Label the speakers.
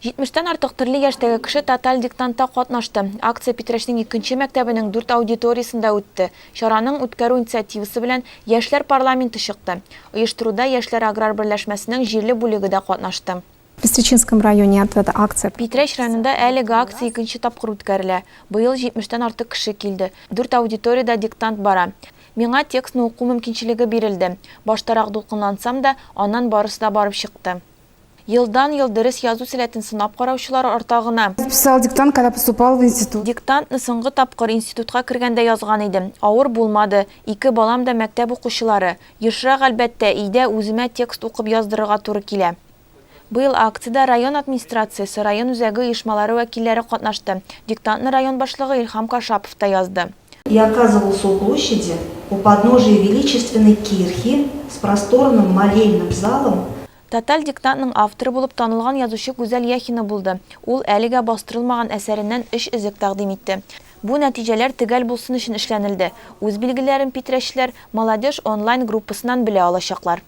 Speaker 1: Җитмештән артык төрле яшьтәге кеше Тоталь диктантта катнашты. Акция Питрәчнең икенче мәктәбенең дүрт аудиториясендә үтте. Чараның үткәрү инициативасы белән Яшьләр парламенты чыкты. Оештыруда Яшьләр аграр берләшмәсенең җирле бүлеге дә катнашты.
Speaker 2: В Пестречинском районе эта акция.
Speaker 1: Питрәч районында әлеге акция икенче тапкыр үткәрелә. Быел җитмештән артык кеше килде. Дүрт аудиториядә диктант бара. Миңа текстны уку мөмкинчелеге бирелде. Баштарак дулкынлансам да, аннан барысы да барып чыкты. Елдан-ел дөрес язу сәләтен сынап караучылар арта гына.
Speaker 3: Писала диктант, когда поступала в институт.
Speaker 1: Диктантны соңгы тапкыр институтка кергәндә язган идем. Авыр булмады. Ике балам да мәктәп укучылары. Ешрак, әлбәттә, өйдә үземә текст укып яздырырга туры килә. Быел акциядә район администрациясе, район үзәге оешмалары вәкилләре катнашты. Диктантны район башлыгы Илһам Кашапов та язды.
Speaker 4: И оказывался у площади, у подножия величественной кирхи с просторным молельным залом.
Speaker 1: Тоталь диктант ның авторы булып танылган язучы Гүзәл Яхина булды. Ул әлегә бастырылмаган әсәреннән өч өзек тәкъдим итте. Бу нәтиҗәләр төгәл булсын өчен эшләнелде. Үз билгеләрен питрәчлеләр Молодежь онлайн группасыннан белә алачаклар.